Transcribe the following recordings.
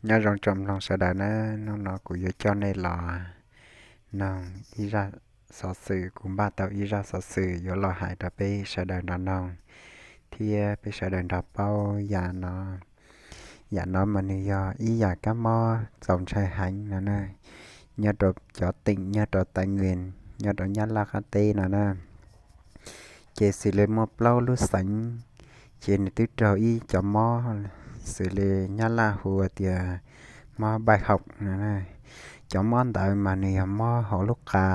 Nyob zoo tsoom mloog sawv daws na, hnub no kuv yuav coj nej los noog ib zaj xov xwm, kuv npaj tau ib zaj xov xwm yuav los hais rau peb sawv daws nrog noog thiab peb sawv daws nrog paub yam no. Yam no mas nws yog ib yam kab mob txaus ntshai heev no na, nyob rau cov teem nyob rau Taiv Nwies, nyob rau Nyab Laj qab teb no na. Ces xws li muaj plaub lub xeev, ces nws twb raug ib cov mob, xws li Nyab Laj hu tias mob npaij haum no. Cov mob ntawd mas nws yog mob hauv lub qa,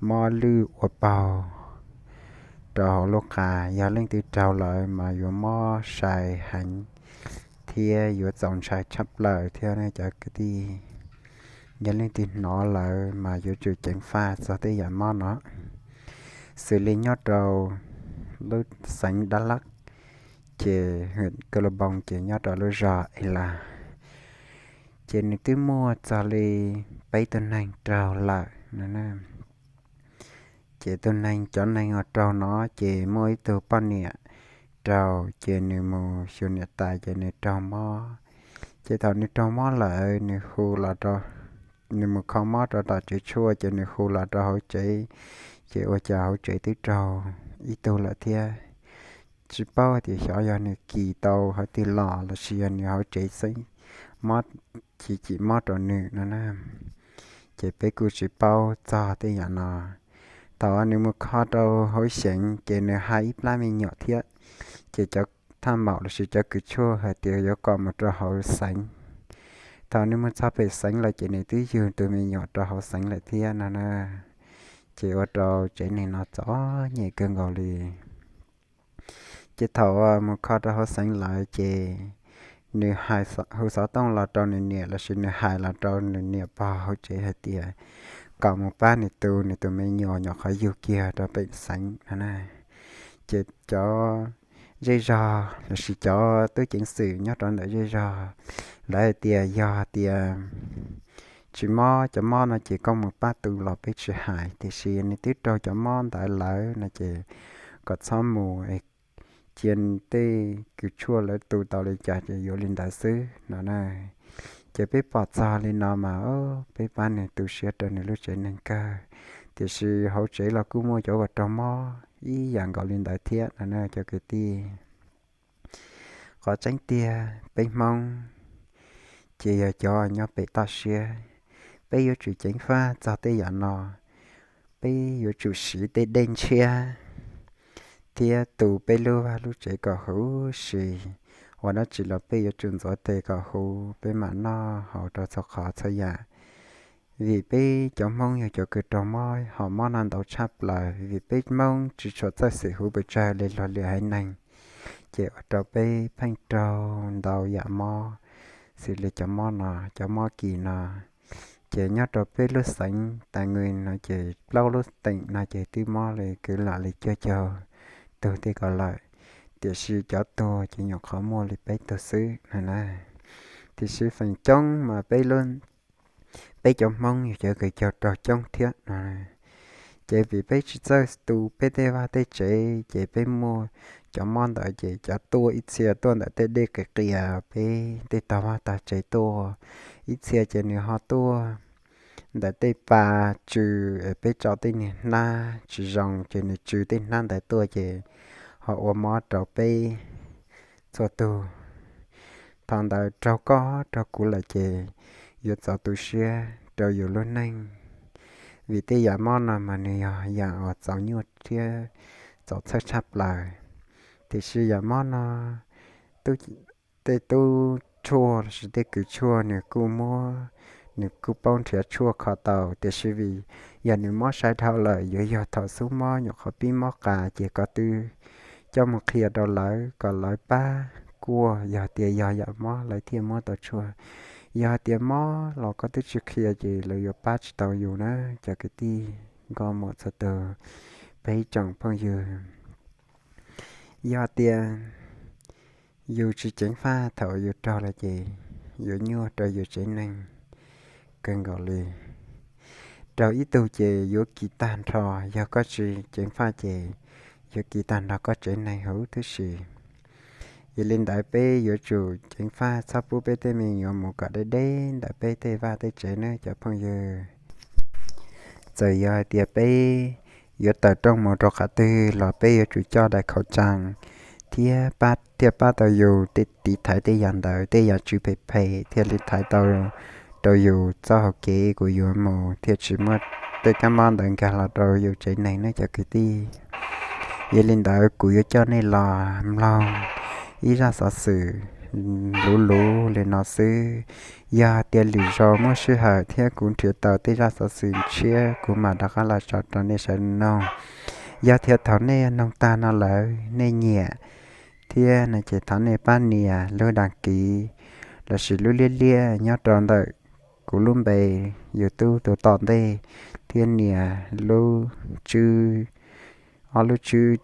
mob lwj ua paug rau hauv lub qa. Yog leej twg raug lawm mas yuav mob sai heev thiab yuav txaus ntshai tshaj plaws thiab cov kwv tij. Yog leej twg hnov lawm mas yuav tsum ceev faj txog tej yam mob no. Xws li nyob rau lub xeev Dab Lab, ces hwm Ka Lu Npoo ces nyob rau lub zos Es Las, ces nws twb muaj txog li peb tug neeg raug lawm no. Ces tus neeg, cov neeg uas raug no ces muaj ib tug poj niam raug, ces nws mus xyuas niam tais ces nws raug mob. Ces thaum nws raug mob lawm nws hu los rau, nws mus kho mob rau tom tsev tshuaj ces nws hu los rau hauv tsev, ces ua cas hauv tsev twb raug ib tug lawm thiab. Tsis paub tias xyov yog nws kis tau hauv twg los lossis yog nws hauv tsev xeeb mob, chim chim mob rau nws no na. Ces peb kuj tsis paub txog tej yam no. Thaum nws mus kho rau hauv xeev ces nws hais ib plab me nyuam thiab, ces cov thaj maum lossis cov kws tshuaj hais tias yuav kom mus rau hauv xeev. Thaum nws mus txog pem xeev lawm ces nws twb yug tus me nyuam rau hauv xeev lawm thiab no na. Ces ua rau tsev neeg no txom nyem kawg nkaus li. Ces thaum mus kho rau hauv xeev lawm ces nws hais, hu xov tooj los rau nws niam lossis nws hais los rau nws niam pog hauv tsev hais tias kom mus pab nws tu, nws tus me nyuam nyuam qhuav yug kiag rau pem xeev no na. Ces cov zej zog lossis cov tub ceev xwm nyob rau ntawm zej zog, lawv hais tias yog tias tsis mob cov mob no ces koj mus pab tu los peb tsis hais, tiam sis nws twb raug cov mob ntawd lawm no ces kom txhob mus, cia tej kws tshuaj lawv tu tau li cas ces yuav li ntawd xwb no na. Ces peb pom txog li no mas peb pab nws tu siab rau nws lub tsev neeg kawg, tiam sis hauv tsev los kuj muaj cov uas raug mob ib yam nkaus li ntawd thiab no na cov kwv tij. Qhov tseeb tiag peb Hmoob ces yog cov nyob pem toj siab, peb yuav tsum ceev faj txog tej yam no. Peb yuav tsum siv tej dej ntshiab thiab tu peb lub vaj lub tsev kom huv si. Ua dab tsi los peb yuav tsum ntxuav tes kom huv peb mam noj haus rau txhua qhov txhua yam. Vim peb cov Hmoob yog cov kws raug mob hom mob no ntau tshaj plaws, vim peb Hmoob tsis tshua txawj xim huv pes tsawg li luag li haiv neeg, ces ua rau peb pheej raug ntau yam mob xws li cov mob no, cov mob kis no. Ces nyob rau peb lub xeev Taiv Nwies no ces plaub lub teem no ces twb mob li kwv lam li cuaj caug tug tej ko lawm, tiam sis cov tuag ces nyuam qhuav muaj li peb tug xwb no na. Tiam sis feem coob mas peb, peb cov Hmoob yog cov kws raug coob thiab no. Ces vim peb tsis txawj tu peb tej vaj tej tsev ces peb muaj cov mob ntawd ces cov tuaj ib txhia tuaj ntawm tej dej qias qias peb tej tog vaj tog tsev tuaj, ib txhia ces nws ho tuaj ntawm tej pas tsw es peb tso tej niag hnab tsis zoo ces nws tsw tej hnab ntawd tuaj ces ho ua mob rau peb txhua tug. Thaum ntawd raug koj raug kuv lawm ces yuav txaus tu siab rau yus lub neej, vim tej yam mob no mas nws yog yam uas txaus nyuaj thiab txaus txhawj tshaj plaws. Tiam sis yam mob no tej tub tshuaj lossis tej kws tshuaj nws kuj muab, nws kuj paub nrhiav tshuaj kho tau, tiam sis vim yog nws mob sai dhau lawm yuav yog thaum xub mob nyuam qhuav pib mob qa ces koj twb coj mus qhia rau lawv kom lawv pab kuaj, yog tias yog yam mob lawv thiaj muab tau tshuaj. Yog tias mob los koj twb tsis qhia ces lawv yuav pab tsis tau yus na cov kwv tij nkauj muam txhua tus, peb tsoom phooj ywg. Yog tias yus tsis ceev faj thaum yus raug lawm ces yuav nyuaj rau yus tsev neeg kawg nkaus li. Raug ib tug ces yuav kis tag nrho, yog koj tsis ceev faj ces yuav kis tag nrho koj tsev neeg huv tib si. Yog li ntawd peb yuav tsum ceev faj txhob pub peb tej me nyuam mus kom deb deb ntawm peb tej vaj tej tsev nawb cov phooj ywg. Txawm yog hais tias peb yuav tawm rooj mus rau qhov twg los peb yuav tsum coj daim khau tsaas thiab pab, thiaj pab tau yus tiv thaiv tej yam ntawd, tej yam tsw phem phem thiaj li thaiv tau rau yus txoj hau kev kuv yuav mus thiaj tsis muaj tej kab mob ntawd nkag los rau yus tsev neeg nawb cov kwv tij. Yog li ntawd kuv yuav coj nej los mloog ib zaj xov xwm luv luv li no xwb. Yog tias lwm zaus muaj sij hawm thiab kuv nrhiav tau tej zaj xov xwm tshiab kuv mam rov qab los tso rau nej sawv mloog. Yog tias thaum nej noog tag no lawm nej nyiam thiab no ces thov nej pab nias lub dag kiv lossis lub liab liab nyob rau ntawm kuv lub npe YouTube tus tom ntej thiab nias lub tswb, ob lub tswb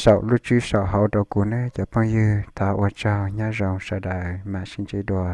saum, lub tswb saum hauv rau kuv nawb cov phooj ywg. Thov ua tsaug, nyob zoo sawv daws, mam sib ntsib dua.